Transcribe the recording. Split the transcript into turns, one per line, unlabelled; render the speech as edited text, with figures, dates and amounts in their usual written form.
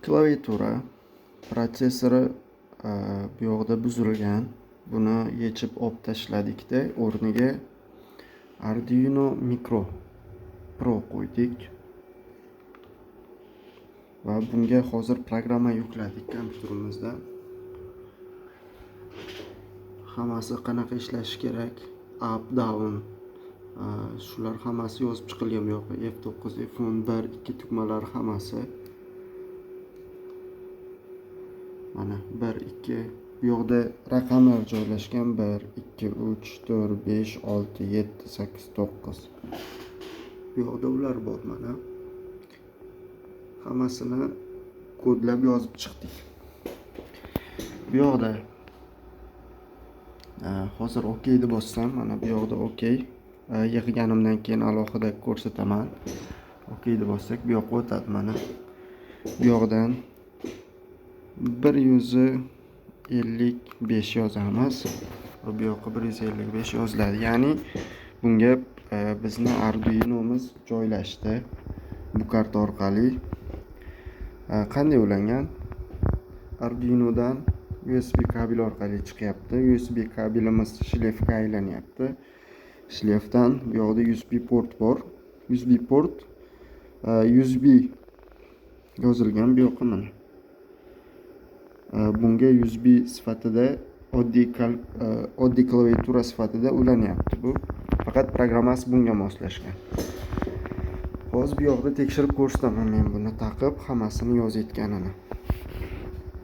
Klaviatura protsessori bu yoqda buzilgan. Buni yechib olib tashladikda, o'rniga Arduino Micro Pro qo'ydik. Va bunga hozir programma yukladik kompyuterimizda. Hammasi qanaqa ishlashi kerak, up, down, shular hammasi yozib chiqilgan bu yoqqa. F9, F10, 1, 2 tugmalari hammasi. Mana 1, 2 bu yoqda raqamlar joylashgan. 1, 2, 3, 4, 5, 6, 7, 8, 9. Bu yoqda ular bor mana. Hammasini kodlab yozib chiqdik. Bu yoqda hozir OK deb bossam, mana bu yoqda OK. Yig'ganimdan keyin alohida ko'rsataman. OK deb bossak, bu yoqqa o'tadi mana. Bu yoqdan 155 yozamiz. Va bu yoqqa 155 yoziladi. Ya'ni bunga bizni Arduino'miz joylashdi. Bu karta orqali. Qanday ulangan? Arduino'dan USB kabel orqali chiqyapti. USB kabelimiz shlefga aylanyapti. Shlefdan bu yoqda USB port bor. USB port, USB yozilgan bu yoqqa mana. Bunga USB sifatida oddiy klaviatura sifatida ulanyapti bu. Faqat programmasi bunga moslashgan. Hozir bu yoqda tekshirib ko'rsataman men buni taqib, hammasini yozayotganini.